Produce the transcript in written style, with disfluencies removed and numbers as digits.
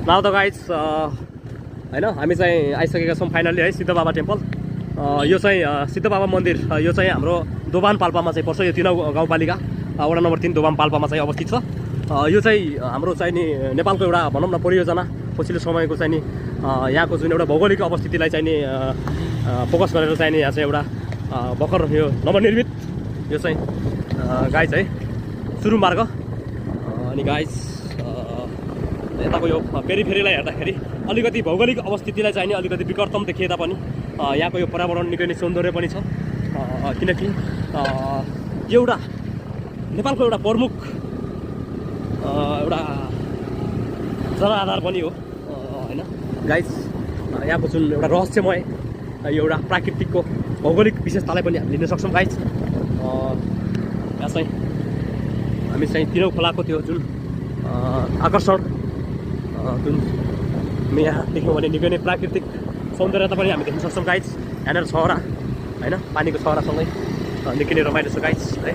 Now त guys हैन हामी चाहिँ आइसकेका छौँ फाइनल्ली है सिद्ध बाबा टेम्पल। यो चाहिँ सिद्ध बाबा मन्दिर यो चाहिँ हाम्रो दोभान पाल्पामा चाहिँ पर्छ। यो 3 गाउँपालिका वडा नम्बर 3 दोभान पाल्पामा चाहिँ अवस्थित छ। यो चाहिँ हाम्रो चाहिँ नि नेपालको एउटा भनौँ न परियोजना पछिल्लो समयको चाहिँ नि यहाँको जुन एउटा भौगोलिक अवस्थितिलाई चाहिँ नि फोकस गरेर चाहिँ नि यहाँ चाहिँ एउटा भर्खर यो नवनिर्मित यो चाहिँ गाइज है सुरु मार्ग। अनि गाइज यताको यो पेरिफेरीलाई हेर्दाखेरि अलिकति भौगोलिक अवस्थितिलाई चाहिँ नि अलिकति विकटतम देखिए तापनि यहाँको यो पर्यावरण निकै नै सौन्दर्य पनि छ। किनकि यो एउटा नेपालको एउटा प्रमुख एउटा जनआधार पनि हो हैन गाइज। यहाँको जुन एउटा रहस्यमय यो एउटा प्राकृतिकको भौगोलिक विशेषतालाई पनि हामी लिन सक्छौँ गाइज। यहाँ चाहिँ हामी चाहिँ तिरौ खोलाको त्यो जुन आकर्षण जुन यहाँ देख्यौँ भने निकै नै प्राकृतिक सौन्दर्यता पनि हामी देख्न सक्छौँ गाइज। यहाँनिर छहरा हैन पानीको छहरासँगै निकै नै रमाइलो छ गाइज है।